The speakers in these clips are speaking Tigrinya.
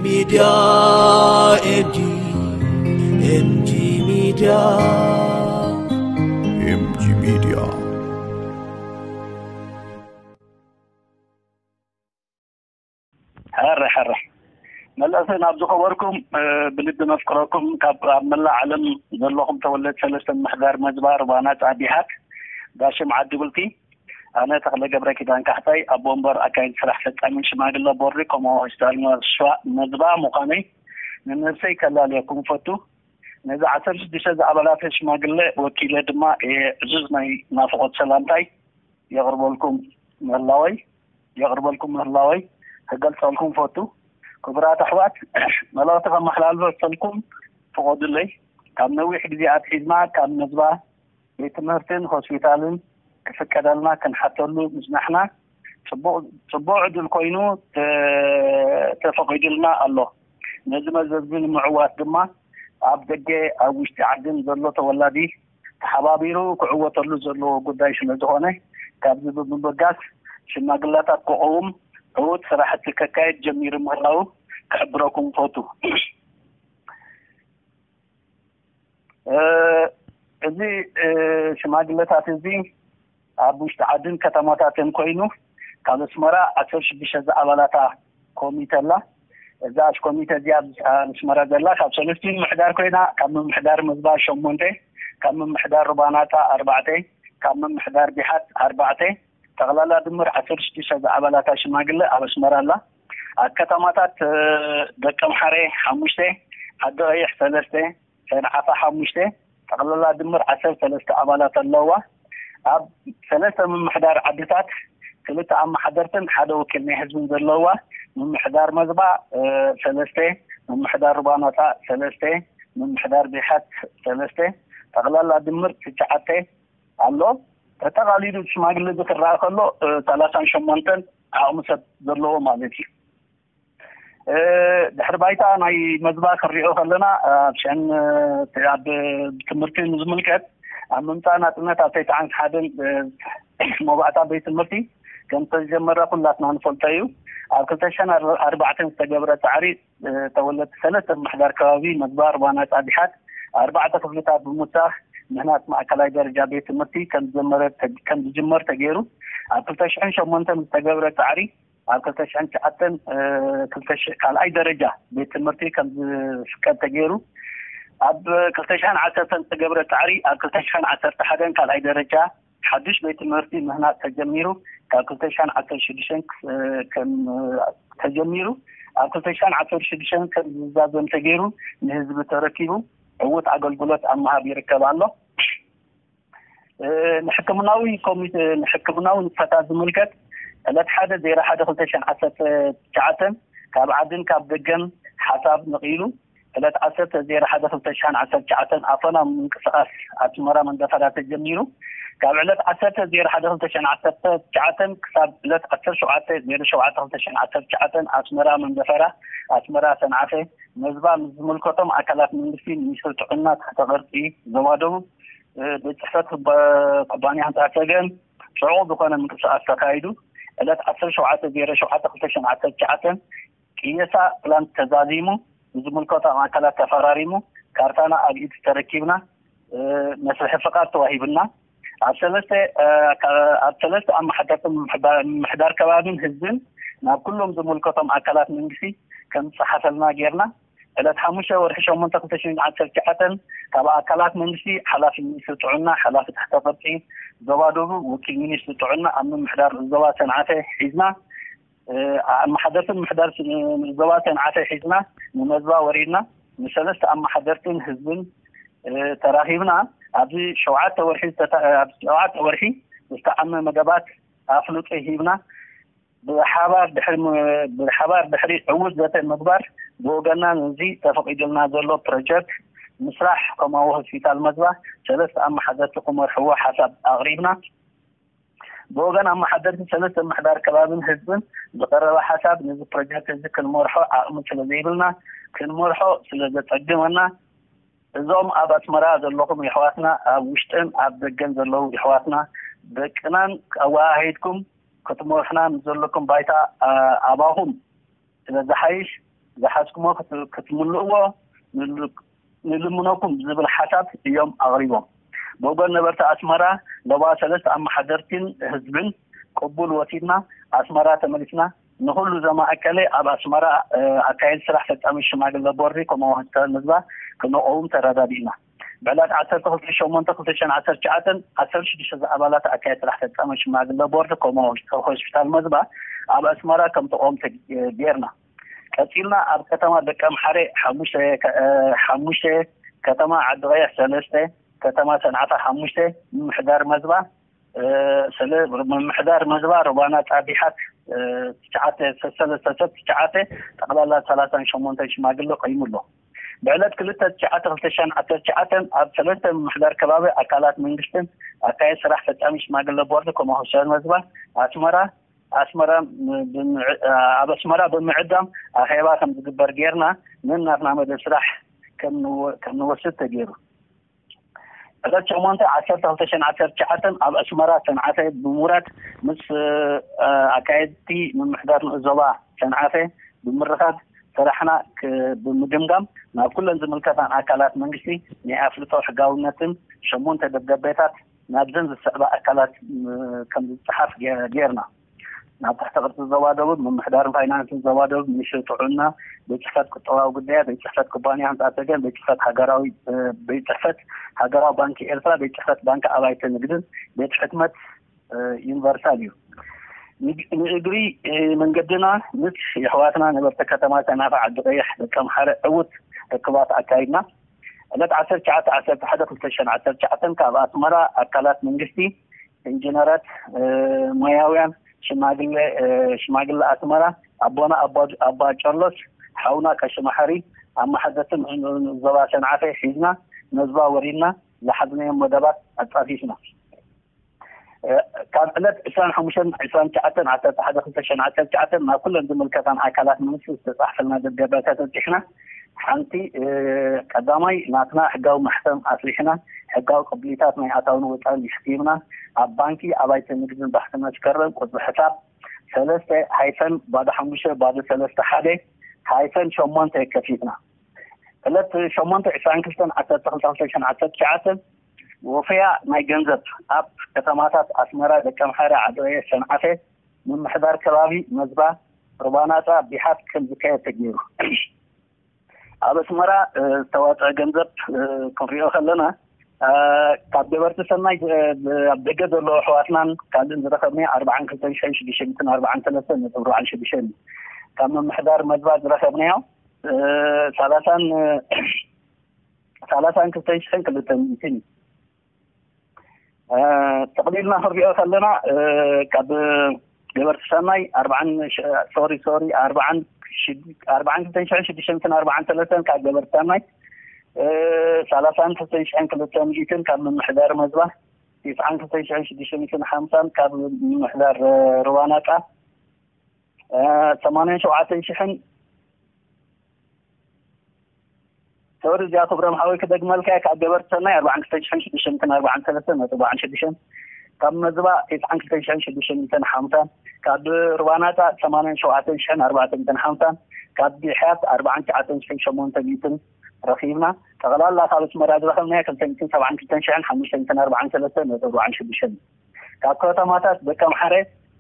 Media, M G, M G Media, M G Media. ሕረ ሕረ መለሰ ናብ ዝኸበርኩም፣ ብልቢ ነፍቅረኩም፣ ካብ ኣብ መላእ ዓለም ዘለኹም ተወለድ ሰለስተ ምሕዳር መዝባ ሩባ ናጻ ዲሃት፣ ዳሽም ዓዲ ብልቲ። ኣነ ተኽለ ገብረ ኪዳን ካሕሳይ፣ ኣቦ ወንበር ኣካይድ ስራሕ ፈጻሚን ሽማግለ ቦርድ ኮሞ ሆስፒታል መዝባ፣ መዝባ ምዃነይ ንነብሰይ ከላልየኩም ፈቱ። ነዚ ዓሰርተ ሽዱሽተ ዝኣባላት ሽማግለ ወኪለ ድማ እየ ዕዙዝ ናይ ናፍቖት ሰላምታይ የቕርበልኩም ምህላወይ፣ የቕርበልኩም ምህላወይ ክገልጸልኩም ፈቱ። ክቡራት ኣሕዋት፣ መልእኽቲ ከመሓላልፈልኩም ፍቐዱለይ። ካብ ነዊሕ ግዜ ኣትሒዝና ካብ መዝባ ቤት ትምህርትን ሆስፒታልን ክፍቀደልና ክንሓተሉ ምጽናሕና ጽቡቕ፣ ጽቡቕ ዕድል ኮይኑ ተ-፣ ተፈቒዱልና ኣሎ። ነዚ መዘዝ እዚ ንምዕዋት ድማ ኣብ ደገ ኣብ ውሽጢ ዓድን ዘሎ ተወላዲ ተሓባቢሩ ክዕወተሉ ዘለዎ ጉዳይ ስለ ዝኾነ፣ ካብዚ ብምብጋስ ሽማግለታት ክቐውም ዕዉት ስራሕቲ ከካየድ ጀሚሩ ምህላዉ ክሕብረኩም ፈቱ። እ፣ እዚ፣ እ፣ ሽማግለታት እዚ ኣብ ውሽጢ ዓድን ከተማታትን ኮይኑ፣ ካብ ኣስመራ ዓሰርተ ሽዱሽተ ዝኣባላታ ኮሚተ ኣላ። እዛ ኮሚተ እዚኣ ኣብ ኣስመራ ዘላ ካብ ሰለስቲኡ ምምሕዳር ኮይና፣ ካብ ምምሕዳር መዝባ ሸሞንተ፣ ካብ ምምሕዳር ሩባ ናጻ ኣርባዕተ፣ ካብ ምምሕዳር ቢሓት ኣርባዕተ፣ ጠቕላላ ድምር ዓሰርተ ሽዱሽተ ዝኣባላታ ሽማግለ ኣብ ኣስመራ ኣላ። ኣብ ከተማታት፣ እ፣ ደቀምሓረ ሓሙሽተ፣ ዓዲ ቀይሕ ሰለስተ፣ ሰንዓፈ ሓሙሽተ፣ ጠቕላላ ድምር ዓሰርተ ሰለስተ ኣባላት ኣለዋ። ኣብ ሰለስተ ምምሕዳር ዓድታት ክልተ ኣመሓደርትን ሓደ ወኪል ናይ ህዝብን ዘለዋ ምምሕዳር መዝባ፣ እ፣ ሰለስተ፣ ምምሕዳር ሩባ ናጻ ሰለስተ፣ ምምሕዳር ቢሓት ሰለስተ፣ ጠቕላላ ድምር ትሽዓተ ኣሎ። ተጠቓሊሉ ሽማግለ እዚ ክረኣ ከሎ፣ እ፣ ሰላሳን ሸሞንተን ዓቕሚ ሰብ ዘለዎ ማለት እዩ። እ፣ ድሕሪ ባይታ ናይ መዝባ ክንሪኦ ከለና፣ ኣብ ሽሕን፣ እ፣ ኣብ ትምህርቲ ንዝምልከት፣ ኣብ ምምጻእ ናጽነት ኣብ ተስዓን ሓደን፣ እ፣ መባእታ ቤት ትምህርቲ ከም ዝተጀመረ ኩላትና ንፈልጦ እዩ። ኣብ ክልተ ሽሕን ኣርባዕተን ዝተገብረ ጻዕሪ፣ እ፣ ተወለድቲ ሰለስተ ምምሕዳር ከባቢ መዝባ ሩባ ናጻ ዲሓት ኣርባዕተ ክፍልታት ብምውሳኽ ምህናጽ ማእከላይ ደረጃ ቤት ትምህርቲ ከም ዝጀመረ፣ ከም ዝጅመር ተገይሩ። ኣብ ክልተ ሽሕን ሸሞንተን ዝተገብረ ጻዕሪ ኣብ ክልተ ሽሕን ትሽዓተን፣ እ፣ ክልተ ሽሕ ካልኣይ ደረጃ ቤት ትምህርቲ ከም ዝፍቀድ ተገይሩ። ኣብ ክልተ ሽሕን ዓሰርተን ዝተገብረ ጻዕሪ ኣብ ክልተ ሽሕን ዓሰርተ ሓደን ካልኣይ ደረጃ ሓዱሽ ቤት ትምህርቲ ምህናጽ ተጀሚሩ። ካብ ክልተ ሽሕን ዓሰርተ ሽዱሽተን ክስ-፣ እ፣ ከም፣ እ፣ ተጀሚሩ ኣብ ክልተ ሽሕን ዓሰርተ ሽዱሽተን ከም ዝዛዘም ተገይሩ ንህዝቢ ተረኪቡ ዕዉት ኣገልግሎት ኣብ ምሃብ ይርከብ ኣሎ። እ፣ ንሕክምናዊ ኮሚቴ፣ ንሕክምናዊ ንጥፈታት ዝምልከት ዕለት ሓደ ዜሮ ሓደ ክልተ ሽሕን ዓሰርተ ትሽዓተን ካብ ዓድን ካብ ደገን ሓሳብ ነቒሉ ዕለት ዓሰርተ ዜሮ ሓደ ክልተ ሽሕን ዓሰርተ ትሽዓተን ኣፈና ምንቅስቓስ ኣስመራ መንደፈራ ተጀሚሩ። ካብ ዕለት ዓሰርተ ዜሮ ሓደ ክልተ ሽሕን ዓሰርተ ትሽዓተን ክሳብ ዕለት ዓሰርተ ሸውዓተ ዜሮ ሸውዓተ ክልተ ሽሕን ዓሰርተ ትሽዓተን ኣስመራ መንደፈራ፣ ኣስመራ ሰንዓፈ፣ መዝባ ምስ ዝምልከቶም ኣካላት መንግስቲ፣ ሚኒስትሪ ጥዕና፣ ትሕተ ቅርጺ ዞባ ደቡብ፣ እ፣ ቤት ጽሕፈት ኩባ-፣ ኩባንያ ህንጻ ሰገን ጽዑቕ ዝኾነ ምንቅስቓስ ተኻይዱ። ዕለት ዓሰርተ ሸውዓተ ዜሮ ሸውዓተ ክልተ ሽሕን ዓሰርተ ትሽዓተን ቅየሳ ፕላን ተዛዚሙ፣ ንዝምልከቶም ኣካላት ተፈራሪሙ፣ ካርታና ኣብ ኢድ ተረኪብና፣ እ፣ መስርሒ ፍቓድ ተዋሂብና። ኣብ ሰለስተ፣ እ፣ ካ-፣ ኣብ ሰለስተ ኣመሓደርቲ ምምሕባ-፣ ምምሕዳር ከባቢን ህዝብን ናብ ኩሎም ዝምልከቶም ኣካላት መንግስቲ ከም ዝጸሓፈልና ጌርና። ዕለት ሓሙሽተ ወርሒ ሸሞንተ ክልተ ሽሕን ዓሰርተ ትሽዓተን ካብ ኣካላት መንግስቲ ሓላፊ ሚኒስትሪ ጥዕና፣ ሓላፊ ትሕተ ቅርጺ ዞባ ደቡብ፣ ወኪል ሚኒስትሪ ጥዕና ኣብ ምምሕዳር ዞባ ሰንዓፈ ሒዝና፣ እ፣ ኣመሓደርትን ምምሕዳር ስ-፣ ዞባ ሰንዓፈ ሒዝና ንመዝባ ወሪድና። ንሰለስተ ኣመሓደርትን ህዝብን፣ እ፣ ተራኺብና ኣብዚ ሸውዓተ ወርሒ ዝተታ-፣ ኣብዚ ሸውዓተ ወርሒ ዝተዓመ መደባት ኣፍልጦ ሂብና። ብሓባር ድሕሪ ም-፣ ብሓባር ድሕሪ ዕዉት ዘተ ምግባር፣ ብወገንና ነዚ ተፈቒዱልና ዘሎ ፕሮጀክት ምስራሕ ኮማዊ ሆስፒታል መዝባ ሰለስተ ኣመሓደርቲ ክመርሕዎ ሓሳብ ኣቕሪብና። ብወገን ኣመሓደርቲ ሰለስተ ምምሕዳር ከባብን ህዝብን ዝቐረበ ሓሳብ፣ ነዚ ፕሮጀክት እዚ ክንመርሖ ዓቕሚ ስለ ዘይብልና፣ ክንመርሖ ስለ ዘጸግመና፣ እዞም ኣብ ኣስመራ ዘለኹም የሕዋትና፣ ኣብ ውሽጥን ኣብ ደገን ዘለዉ የሕዋትና፣ ደቅናን ኣወሃሂድኩም ክትመርሑና ንዘለኩም ባይታ፣ ኣ-፣ ኣባኹም ስለ ዝሓይሽ፣ ዝሓዝኩሞ ክትምልእዎ ንልምነኩም ዝብል ሓሳብ እዮም ኣቕሪቦም። ብወገን ነበርቲ ኣስመራ፣ ሎባ ሰለስተ ኣመሓደርቲን ህዝብን ቅቡል ወሲድና ኣስመራ ተመሊስና፣ ንኹሉ ዘማእከለ ኣብ ኣስመራ ኣካየዲ ስራሕ ፈጻሚ ሽማግለ ቦርዲ ኮማሆ ሆስፒታል መዝባ ክንቐውም ተረዳዲእና። ብዕለት ዓሰርተ ክልተ ሸሞንተ ክልተ ሽሕን ዓሰርተ ትሽዓተን ዓሰርተ ሽዱሽተ ኣባላት ኣካየዲ ስራሕ ፈጻሚ ሽማግለ ቦርዲ ኮማሆ ሆስፒታል መዝባ ኣብ ኣስመራ ከም ተቐውም ጌርና። ቀጺልና ኣብ ከተማ ደቀምሓረ ሓሙሽተ፣ ሓሙሽተ፣ ከተማ ዓዲ ቀይሕ ሰለስተ፣ ከተማ ሰንዓፈ ሓሙሽተ፣ ምምሕዳር መዝባ፣ ስለ ምምሕዳር መዝባ ሩባና ጻቢሓት ትሽዓተ፣ ሰሰለስተ ሰብ ትሽዓተ፣ ጠቕላላ ሰላሳን ሸሞንተን ሽማግለ ቆይሙ ኣሎ። ብዕለት ክልተ ትሽዓተ ክልተ ሽሕን ዓሰርተ ትሽዓተን ኣብ ሰለስተ ምምሕዳር ከባቢ ኣካላት መንግስትን ኣካየድ ስራሕ ፈጻሚ ሽማግለ ቦርድ ኮማሆ ሆስፒታል መዝባ ኣስመራ ኣስመራ ኣብ ኣስመራ ብምዕዳም ኣኼባ ከም ዝግበር ጌርና፣ ምን ናትና መደብ ስራሕ ከም ንወስድ ተገይሩ። ዕለት ሸሞንተ ዓሰርተ ክልተ ሽሕን ዓሰርተ ትሽዓተን ኣብ ኣስመራ ሰንዓፈ ብምውራድ ምስ ኣካየድቲ ምምሕዳር ንኡስ ዞባ ሰንዓፈ ብምርኻብ ስራሕና ብምግምጋም ናብ ኩለን ዝምልከታን ኣካላት መንግስቲ ናይ ኣፍልጦ ሕጋውነትን ሸሞንተ ደብዳቤታት ናብዘን ዝስዕባ ኣካላት ከም ዝፀሓፍ ጌርና። ናብ ትሕተ ቅርፂ ዞባ ደቡብ ምምሕዳርን ፋይናንስን ዞባ ደቡብ፣ ሚኒስትሪ ጥዕና፣ ቤት ፅሕፈት ቁጠባዊ ጉዳያት፣ ቤት ፅሕፈት ኩባንያ ህንፃ ሰገን፣ ቤት ፅሕፈት ሃገራዊ ቤት ፅሕፈት ሃገራዊ ባንኪ ኤርትራ፣ ቤት ፅሕፈት ባንኪ ኣባይቲ ንግድን ቤት ሕትመት ዩኒቨርሳል እዩ። ንእግሪ መንገድና ምስ የሕዋትና ነበርቲ ከተማ ሰንዓፈ፣ ዓዲ ቀይሕ፣ ደቀምሓረ ዕዉት ርክባት ኣካይድና። ዕለት ዓሰርተ ትሽዓተ ዓሰርተ ሓደ ክልተ ሽሕን ዓሰርተ ትሽዓተን ካብ ኣስመራ ኣካላት መንግስቲ፣ ኢንጂነራት፣ ሞያውያን፣ ሽማግለ ኣስመራ፣ ኣቦና ኣባ ጨርሎስ፣ ሓውና ቀሺ ማሕሪ፣ ኣመሓደርቲ ዞባ ሰንዓፈ ሒዝና ነዝባ ወሪድና ዝሓዝናዮም መደባት ኣጻፊፍና። ካብ ዕለት ዕስራን ሓሙሽተን ዕስራን ትሽዓተን ዓሰርተ ሓደ ክልተ ሽሕን ዓሰርተ ትሽዓተን ናብ ኩለን ዝምልከታን ኣካላት መንግስቲ ዝተጻሕፈልና ደብዳቤታት ኣብጺሕና። ሓንቲ ቀዳማይ ናትና ሕጋዊ ማሕተም ኣስሪሕና፣ ሕጋዊ ቅብሊታት ናይ ኣታውን ወጻእን ኣሕቲምና፣ ኣብ ባንኪ ኣባይቲ ንግድን ባሕቲ መስከረም ቁጽሪ ሕሳብ ሰለስተ ሃይፈን ባዶ ሓሙሽተ ባዶ ሰለስተ ሓደ ሃይፈን ሸሞንተ ከፊትና። ዕለት ሸሞንተ ዕስራን ክልተን ዓሰርተ ክልተ ክልተ ሽሕን ዓሰርተ ትሽዓተን ወፈያ ናይ ገንዘብ ኣብ ከተማታት ኣስመራ፣ ደቀምሓረ፣ ዓዲ ቀይሕ፣ ሰንዓፈ፣ ምምሕዳር ከባቢ መዝባ፣ ሩባ ናጻ፣ ቢሓት ከም ዝካየድ ተገይሩ። ኣብ ኣስመራ ዝተዋፅአ ገንዘብ ክንሪኦ ከለና ካብ ገበርቲ ሰናይ ኣብ ደገ ዘለዉ ኣሕዋትናን ካልእን ዝረኸብናዮ ኣርባዓን ክልተን ሽሕን ሽዱሽተ ሚእትን ኣርባዓን ሰለስተን ነጥቢ ኣርባዓን ሽዱሽተን እዩ። ካብ ምምሕዳር መዝባ ዝረኸብናዮ ሰላሳን ሰላሳን ክልተን ሽሕን ክልተ ሚእትን እዩ። ጠቕሊልና ክንሪኦ ከለና ካብ ገበርቲ ሰናይ ኣርባዓን ሶሪ ሶሪ ኣርባዓን ኣርባዓን ክልተን ሽሕን ሽዱሽተ ሚእትን ኣርባዓን ሰለስተን ካብ ገበርቲ ሰናይ ሰላሳን ክልተን ሽሕን ክልተ ሚእትን ካብ ምምሕዳር መዝባ፣ ትስዓን ክልተን ሽሕን ሽዱሽተ ሚእትን ሓምሳን ካብ ምምሕዳር ሩባ ናጻ፣ ሰማንያን ሸውዓተን ሽሕን ሶሪ እዚኣ ክብሮም ሓወይ ክደግመልካ እየ። ካብ ገበርቲ ሰናይ ኣርባዓን ክልተን ሽሕን ሽዱሽተ ሚእትን ኣርባዓን ሰለስተን ነጥቢ ኣርባዓን ሽዱሽተን፣ ካብ መዝባ ትስዓን ክልተን ሽሕን ሽዱሽተ ሚእትን ሓምሳን፣ ካብ ሩባ ናጻ ሰማንያን ሸውዓተን ሽሕን ኣርባዕተ ሚእትን ሓምሳን፣ ካብ ቢሕያት ኣርባዓን ትሽዓተን ሽሕን ሸሞንተ ሚእትን ረኺብና። ጠቕላላ ካብ ኣስመራ ዝረኸብናዮ ክልተ ሚእትን ሰብዓን ክልተን ሽሕን ሓሙሽተ ሚእትን ኣርባዓን ሰለስተን ነጥቢ ኣርባዓን ሽዱሽተን፣ ካብ ከተማታት ደቀምሓረ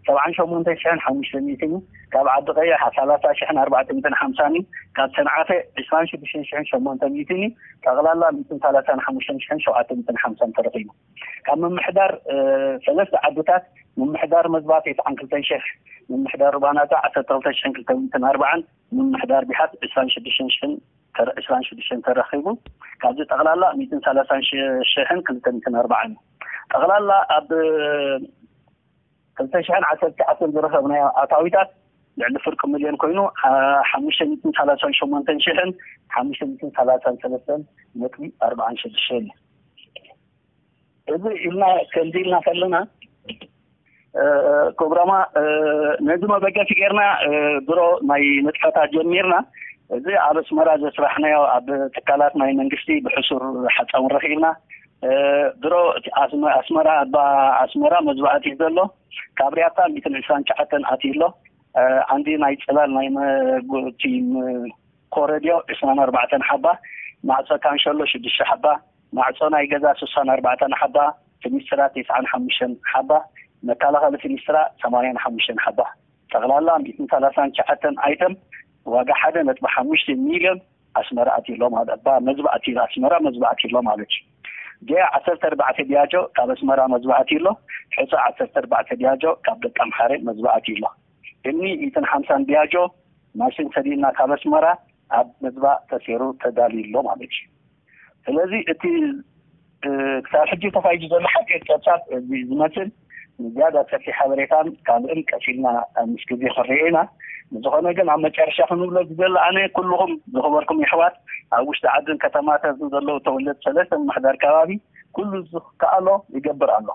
ሰብዓን ሸሞንተ ሽሕን ሓሙሽተ ሚእትን እዩ። ካብ ዓዲ ቀይሕ ሰላሳ ሽሕን ኣርባዕተ ሚእትን ሓምሳን እዩ። ካብ ሰንዓፈ ዕስራን ሽዱሽተን ሽሕን ሸሞንተ ሚእትን እዩ። ጠቕላላ ሚእትን ሰላሳን ሓሙሽተን ሽሕን ሸውዓተ ሚእትን ሓምሳን ተረኺቡ። ካብ ምምሕዳር ሰለስተ ዓድታት ምምሕዳር መዝባ ተስዓን ክልተን ሽሕ፣ ምምሕዳር ሩባ ናጻ ዓሰርተ ክልተ ሽሕን ክልተ ሚእትን ኣርባዓን፣ ምምሕዳር ቢሓት ዕስራን ሽዱሽተን ሽሕን ዕስራን ሽዱሽተን ተረኺቡ። ካብዚ ጠቕላላ ሚእትን ሰላሳን ሽሕን ክልተ ሚእትን ኣርባዓን እዩ። ጠቕላላ ኣብ ክልተ ሽሕን ዓሰርተ ትሽዓተን ዝረኸብናዮ ኣታዊታት ልዕሊ ፍርቂ ሚልዮን ኮይኑ፣ ሓሙሽተ ሚእትን ሰላሳን ሸሞንተን ሽሕን ሓሙሽተ ሚእትን ሰላሳን ሰለስተን ነጥቢ ኣርባዓን ሽዱሽተን እዩ። እዚ ኢልና ከምዚ ኢልና ከለና ክብሮማ ነዚ መበገሲ ጌርና ድሮ ናይ ንጥፈታት ጀሚርና። እዚ ኣብ ኣስመራ ዘስራሕናዮ ኣብ ትካላት ናይ መንግስቲ ብሕሱር ሓፃውን ረኺብና። ድሮ ኣስመራ ኣባ ኣስመራ መዝባእቲ ዘሎ ካብ ሪያታ ሚእትን ዕስራን ትሽዓተን ኣትዩ ኣሎ። ዓንዲ ናይ ፅላል ናይ መጉቲ ኮረድዮ ዕስራን ኣርባዕተን ሓባ፣ ማዕጾ ካንሸሎ ሽዱሽተ ሓባ፣ ማዕጾ ናይ ገዛ ስሳን ኣርባዕተን ሓባ፣ ፊኒስትራ ተስዓን ሓሙሽተን ሓባ፣ መከላኸሊ ፊኒስትራ ሰማንያን ሓሙሽተን ሓባ፣ ጠቕላላ ሚእትን ሰላሳን ትሽዓተን ኣይተም፣ ዋጋ ሓደ ነጥቢ ሓሙሽተ ሚልዮን ኣስመራ ኣትዩ ኣሎ ማለት፣ ባ መዝባ ኣትዩ ኣሎ፣ ኣስመራ መዝባ ኣትዩ ኣሎ ማለት እዩ። ጀያ ዓሰርተ ኣርባዕተ ቢያጆ ካብ ኣስመራ መዝባ ኣትዩ ኣሎ። ሕፃ ዓሰርተ ኣርባዕተ ቢያጆ ካብ ደቀምሓረ መዝባ ኣትዩ ኣሎ። እኒ ኢትን ሓምሳን ቢያጆ ማሽን ሰዲድና ካብ ኣስመራ ኣብ መዝባ ተሰይሩ ተዳልዩ ኣሎ ማለት እዩ። ስለዚ እቲ ክሳብ ሕጂ ተኻይዱ ዘሎ ሓቂ ጸብጻብ እዚ ዝመስል፣ ንዝያዳ ሰፊሕ ሓበሬታን ካልእን ቀሲልና ምስ ግዜ ክንርዮ ኢና። ንዝኾነ ግን ኣብ መጨረሻ ክንብሎ ዝደሊ ኣነ፣ ኩልኹም ዝኸበርኩም የሕዋት ኣብ ውሽጢ ዓድን ከተማታትን ዘለዉ ተወለድቲ ሰለስተ ምምሕዳር ከባቢ ኩሉ ዝከኣሎ ይገብር ኣሎ።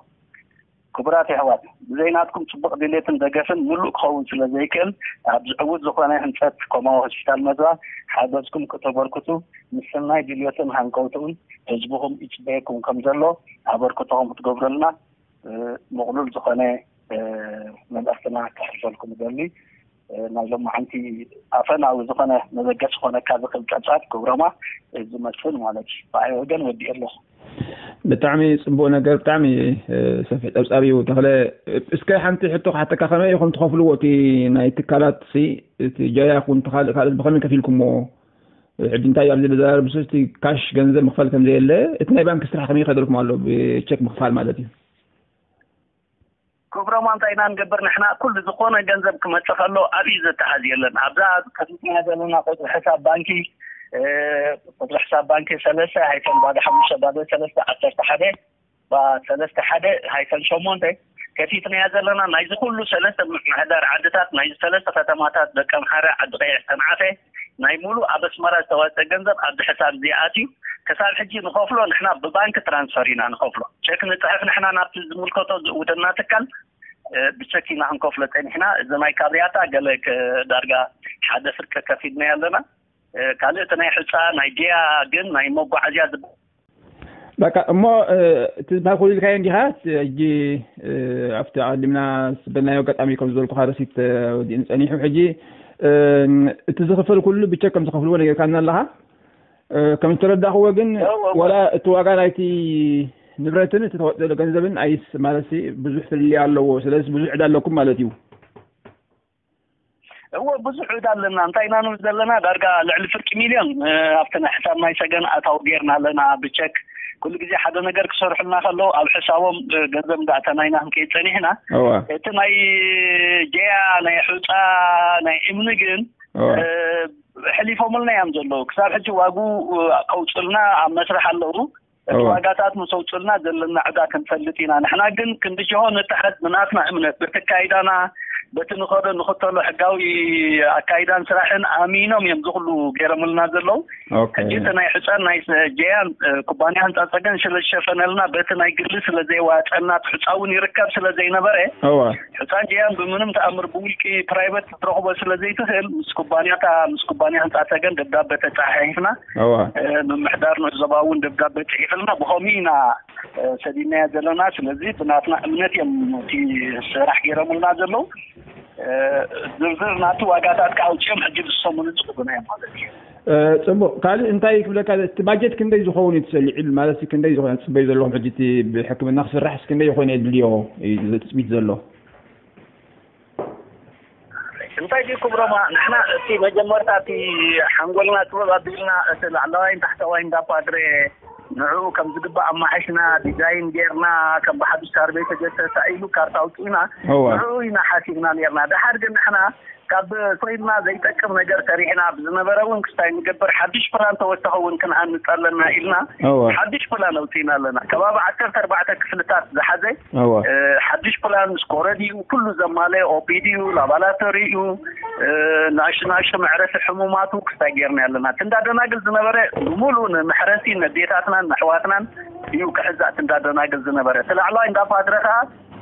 ክቡራት የሕዋት፣ ብዘይ ናትኩም ጽቡቕ ድሌትን ደገፍን ምሉእ ክኸውን ስለ ዘይክእል፣ ኣብ ዝዕውት ዝኾነ ህንጸት ኮማዊ ሆስፒታል መዝባ ሓገዝኩም ክተበርክቱ ምስ ሰናይ ድልዮትን ሃንቀውትኡን ህዝብኹም ይጽበየኩም ከም ዘሎ ኣበርክቶኹም ክትገብሩልና ምቕሉል ዝኾነ መልእኽትና ከሕልፈልኩም እደሊ። ናይ ሎማዓንቲ ኣፈናዊ ዝኾነ መበገሲ ክኾነካ ዝኽእል ጸብጻብ ክብረማ ዝመስል ማለት እዩ። ብኣይ ወገን ወዲኤ ኣለኹ። ብጣዕሚ ጽቡቕ ነገር፣ ብጣዕሚ ሰፊሕ ጸብጻብ እዩ። ተኽለ፣ እስከ ሓንቲ ሕቶ ክሓተካ፣ ከመይ ኢኹም ትኸፍልዎ እቲ ናይ ትካላት ሲ፣ እቲ ጀያ ይኹን እቲ ካልእ ካልእ ብኸመይ ከፊልኩሞ? ሕጂ እንታይ ኣብዚ ዝዛረብ ምስ እቲ ካሽ ገንዘብ ምኽፋል ከም ዘየለ፣ እቲ ናይ ባንክ ስራሕ ከመይ ይኸደልኩም ኣሎ? ብቸክ ምኽፋል ማለት እዩ። ክብሮም፣ እንታይ ኢና ንገብር ንሕና? ኩሉ ዝኾነ ገንዘብ ክመጽእ ከሎ ኣብዩ ዘተሓዝ የለን። ኣብዛ ከፊትና ዘለና ቁጽሪ ሕሳብ ባንኪ፣ እ፣ ቁጽሪ ሕሳብ ባንኪ ሰለስተ ሃይፈን ባዶ ሓሙሽተ ባዶ ሰለስተ ዓሰርተ ሓደ ባ ሰለስተ ሓደ ሃይፈን ሸሞንተ ከፊትናያ ዘለና። ናይዚ ኩሉ ሰለስተ ምምሕዳር ዓድታት፣ ናይዚ ሰለስተ ከተማታት፣ ደቀምሓረ፣ ዓዲ ቀይሕ፣ ሰንዓፈ፣ ናይ ሙሉእ ኣብ ኣስመራ ዝተዋፀ ገንዘብ ኣብዚ ሕሳብ እዚ ኣትዩ። ክሳብ ሕጂ ንኸፍሎ ንሕና ብባንክ ትራንስፈር ኢና ንኸፍሎ። ቸክ ንፅሕፍ ንሕና ናብቲ ዝምልከቶ ዝእውደና ትካል፣ እ፣ ብቸክ ኢና ክንከፍሎ ፀኒሕና። እዚ ናይ ካብርያታ ገለ ከ-፣ ዳርጋ ሓደ ፍርቂ ከፊልና ኣለና። እ፣ ካልእ እቲ ናይ ሕፃ፣ ናይ ጀያ ግን ናይ መጓዓዝያ ዝበ- በቃ እሞ፣ እ፣ እቲ ዝበሃል ኩሉ ኢልካዮ እንዲኻ? እቲ ሕጂ፣ እ፣ ኣብቲ ኣቐዲምና ዝበልናዮ ኣጋጣሚ ከም ዝበልኩኻ ረሲት፣ እ፣ ወዲእን ጸኒሑ። ሕጂ፣ እ፣ እቲ ዝኽፈል ኩሉ ብቸክ ከም ዝኸፍልዎ ነጊርካና ኣለኻ። እ፣ ከም ዝተረዳእኽዎ ግን እወ፣ እወ። ዋላ እቲ ዋጋ ናይቲ ንብረትን እቲ ተዋፅኦ ዘሎ ገንዘብን ኣይስ-፣ ማለትሲ ብዙሕ ፍልልይ ኣለዎ። ስለዚ ብዙሕ ዕዳ ኣለኩም ማለት እዩ። እወ፣ ብዙሕ ዕዳ ኣለና። እንታይ ኢና ንብል ዘለና? ዳርጋ ልዕሊ ፍርቂ ሚልዮን፣ እ፣ ኣብቲ ናይ ሕሳብ ናይ ሰገን ኣታዊ ጌርና ኣለና ብቸክ። ኩሉ ግዜ ሓደ ነገር ክሰርሑልና ከለዉ ኣብ ሕሳቦም፣ እ፣ ገንዘብ እንዳእተና ኢና ክንከይድ ጸኒሕና። እወ። እቲ ናይ ጀያ፣ ናይ ሑጻ፣ ናይ እምኒ ግን፣ እወ። እ፣ ሕሊፎምልና እዮም ዘለዉ። ክሳብ ሕጂ ዋግኡ፣ እ፣ ከውጽኡልና ኣብ መስርሕ ኣለዉ። እቲ እወ። ዋጋታት ምስ ኣውፅልና ዘለና ዕዳ ክንፈልጥ ኢና። ንሕና ግን ክንዲ ጅሆ ንትሓዝ ብናትና እምነት፣ በቲ ኣካይዳና፣ በቲ ንኸዶ ንኽተሎ ሕጋዊ ኣካይዳን ስራሕን ኣሚኖም እዮም ዝኽሉ ገይሮምልና ዘለዉ። ኦኬ። ሕጂ እቲ ናይ ሕፀን ናይ ስ-፣ ጀያን፣ እ፣ ኩባንያ ህንፃ ፀገን ስለ ዝሸፈነልና፣ በቲ ናይ ግሊ ስለ ዘየዋፀና፣ እቲ ሕፃ እውን ይርከብ ስለ ዘይነበረ፣ እወ። ሕፃን ጀያን ብምንም ተኣምር ብውልቂ ፕራይቨት ክትረኽቦ ስለ ዘይትኽእል፣ ምስ ኩባንያታ፣ ምስ ኩባንያ ህንፃ ሰገን ደብዳበ ተፃሓሒፍና፣ እወ። እ፣ ምምሕዳር ንዞባ እውን ደብዳበ ፅሒፍልና፣ ብኸምኡ ኢና፣ እ፣ ሰዲናዮ ዘለና። ስለዚ ብናትና እምነት እዮም እቲ ስራሕ ገይሮምልና ዘለዉ። እ፣ ዝርዝር ናቱ ዋጋታት ከዓ ኣውፂኦም ሕጂ ዝሰሙኑ ዝቕዱና እዮም ማለት እዩ። እ፣ ፅቡቕ። ካልእ እንታይ ክብለካ፣ እቲ ባጀት ክንደይ ዝኸውን እዩ ተሰሊዑ? ማለት ክንደይ ዝኸውን ትፅበዩ ዘለኹም? ሕጂ እቲ ብሕክምና ክስራሕስ ክንደይ ይኾን የድልዮ እዩ ትፅቢት ዘሎ? እንታይ ድዩ ክብሮማ፣ ንሕና እቲ መጀመርታ እቲ ሓንጎልና ጥበብ ኣቢልና እቲ ላዕለዋይን ታሕተዋይን ዳፓድሬ ንዕኡ ከም ዝግባእ ኣማሓሽና፣ ዲዛይን ጌርና፣ ከም ብሓዱሽ ሳርቤ ተገሰሳ ኢሉ ካርታ ኣውፂእና፣ እወ። ንዕኡ ኢና ሓሲብና ኔርና። ደሓር ግን ንሕና ካብ ኮይንና ዘይጠቅም ነገር ሰሪሕና ብዝነበረ እውን ክስታይ ንገብር ሓድሽ ፕላን ተወሰኸ እውን ክንሃንፅ ኣለና ኢልና እወ። ሓድሽ ፕላን ኣውፂእና ኣለና። ከባቢ ዓሰርተ ኣርባዕተ ክፍልታት ዝሓዘ እወ። እ፣ ሓድሽ ፕላን ምስ ኮረዲኡ ኩሉ ዘማለየ ኦፒዲዩ፣ ላባላቶሪኡ፣ እ፣ ንኣሽቱ ንኣሽቱ መዕረፊ ሕሙማቱ ክስታይ ጌርና ኣለና። እቲ እንዳደናግል ዝነበረ ብምሉእ ንመሕረሲ ነዴታትናን ነሕዋትናን እዩ ክሕዛእ እቲ እንዳደናግል ዝነበረ። እቲ ላዕለዋይ እንዳፓድረ ከዓ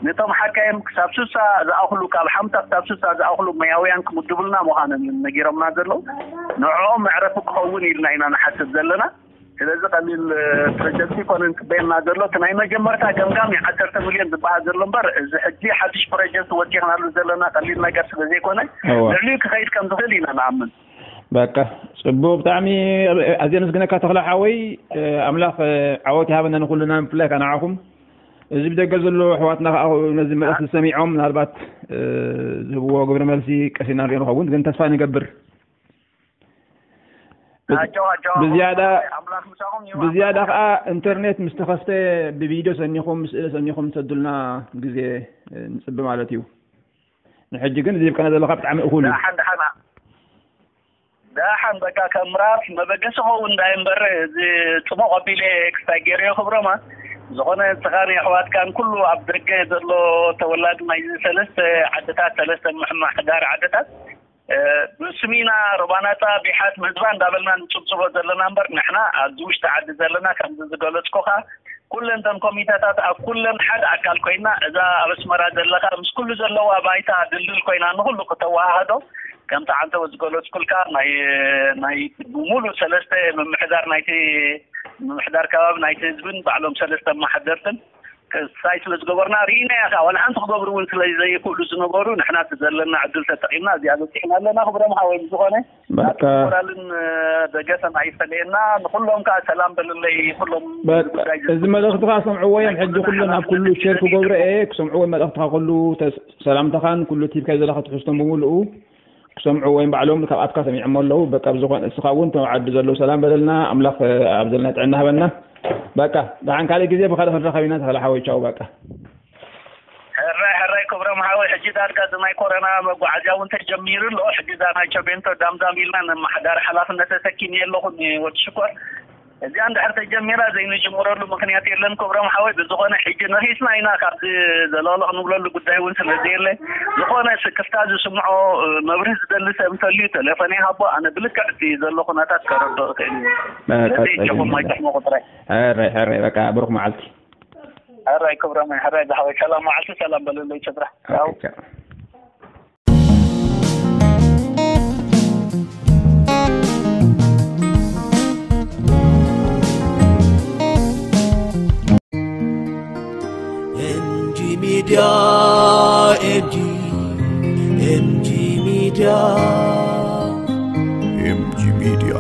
ነቶም ሓካይም ክሳብ ስሳ ዝኣኽሉ፣ ካብ ሓምሳ ክሳብ ስሳ ዝኣኽሉ መያውያን ክምድቡልና ምዃኖም እዮም ነጊሮምና ዘለዉ። ንዕኦም መዕረፊ ክኸውን ኢልና ኢና ንሓስብ ዘለና። ስለዚ ቀሊል፣ እ፣ ፕሮጀክት ይኮነን ክበየና ዘሎ። እቲ ናይ መጀመርታ ገምጋም ናይ ዓሰርተ ሚልዮን ዝበሃል ዘሎ እምበር፣ እዚ ሕጂ ሓድሽ ፕሮጀክት ወሲኽናሉ ዘለና ቀሊል ነገር ስለ ዘይኮነ፣ እወ። ልዕሊኡ ክኸይድ ከም ዝኽእል ኢና ንኣምን። በቃ፣ ጽቡቕ፣ ብጣዕሚ ኣዝየ ኣመስግነካ ተኽለ ሓወይ። ኣምላኽ ዓወት ይሃበና ንኹልና፣ ብፍላይ ከኣ ንዓኹም። እዚ ብደገ ዘሎ ኣሕዋትና ከኣ ነዚ መልእኽቲ ሰሚዖም ምናልባት ዝህብዎ ግብረ መልሲ ቀሲና ንሪኦ ንኸውን፣ ግን ተስፋ ንገብር። ብዝያዳ ከኣ ኢንተርኔት ምስ ተኸፍተ ብቪድዮ ሰኒኹም፣ ምስእለ ሰኒኹም ትሰዱልና ግዜ ንጽቢ ማለት እዩ። ንሕጂ ግን ዝብቀና ዘለኻ ብጣዕሚ እኹል እዩ። ደሓን በቃ ከም ራፍ መበገሲ ኸውን እንዳይ እምበር፣ እዚ ጽቡቕ ኣቢለ ክስታይ ገይረዮ ክብሮማ። ዝኾነ ንስኻን የሕዋትካን ኩሉ ኣብ ደገ ዘሎ ተወላዲ ናይዚ ሰለስተ ዓድታት፣ ሰለስተ ምምሕዳር ዓድታት ብስሚና ሮባናታ ቢሓት ምህዝባ እንዳበልና ንጽብጽቦ ዘለና እምበር፣ ንሕና ኣብዚ ውሽጢ ዓዲ ዘለና ከምዚ ዝገለጽኩኻ ኩለን እተን ኮሚተታት ኣብ ኩለን ሓደ ኣካል ኮይና፣ እዛ ኣብ ኣስመራ ዘለኻ ምስ ኩሉ ዘለዋ ባይታ ድልድል ኮይና ንኹሉ ክተወሃህዶ፣ ከምቲ ዓንተወ ዝገለጽኩልካ ናይ ናይ ብሙሉ ሰለስተ ምምሕዳር ናይቲ ምምሕዳር ከባቢ ናይቲ ህዝብን ባዕሎም ሰለስተ ኣመሓደርትን ክስታይ ስለ ዝገበርና ርኢናያ። ከኣ ዋላ ሓንቲ ክገብሩ እውን ስለ ዘይክእሉ ዝነበሩ፣ ንሕና እቲ ዘለና ዕድል ተጠቒምና እዚኣ በፂሕና ኣለና። ክብሮም ሓወይ ብዝኾነ በቃ። ሞራልን ደገፈን ኣይፈለየና። ንኹሎም ከኣ ሰላም በልለይ። ኩሎም በቃ፣ ጉዳይ እዚ መልእኽትኻ ሰምዕዎ እዮም። ሕጂ ኩሎም ኣብ ኩሉ ሼር ክገብሩ እየ። ክሰምዕዎ መልእኽትኻ ኩሉ ተስ-፣ ሰላምታኻን ኩሉ ቲብካይ ዘለኻ ትሕዝቶን ብምሉኡ ክሰምዑ ወይም ባዕሎም ካብኣትካ ሰሚዖም ኣለዉ። በቃ ብዝኾነ እስኻ እውን እቶም ዓዲ ዘለዉ ሰላም በለልና። ኣምላኽ ኣብ ዘለና ጥዕና ሃበና። በቃ ደሓን ካልእ ግዜ ብኻልእ ክንራኸብ ኢና ተኸለ ሓወይ። ቻው በቃ። ሕራይ ሕራይ ክብሮም ሓወይ፣ ሕጂ ዳርጋ እዚ ናይ ኮረና መጓዓዝያ እውን ተጀሚሩ ኣሎ። ሕጂ እዛ ናይ ቸቤንቶ ዳምዳም ኢልና ነማሓዳሪ ሓላፍነት ተሰኪመ ኣለኹ። ወዲ ሽኮር እዚኣ እንድሕር ተጀሚራ ዘይንጅምረሉ ምኽንያት የለን ክብሮም ሓወይ። ብዝኾነ ሕጂ ነኺስና ኢና ካብዚ ዘለቕለቕ ንብለሉ ጉዳይ እውን ስለ ዘየለ፣ ዝኾነ ስክፍታ ዝስምዖ መብርሂ ዝደሊ ሰብ እንተልዩ ተሌፎን ይሃቦ። ኣነ ብልክዕ እቲ ዘሎ ኩነታት ከረድኦ እኽእል እየ። በቃ ስለዚ ጸገም እጆኹም የለን። ኣይትሕመቑ ጥራይ። ሕራይ ሕራይ በቃ ብሩኽ መዓልቲ። ሕራይ ክብሮም ሕራይ ዝሓወይ ሰላም መዓልቲ ሰላም በለለይ ስድራ። ኦኬ፣ ቻው። ኤምጂ ሚድያ ኤምጂ ኤምጂ ሚድያ ኤምጂ ሚድያ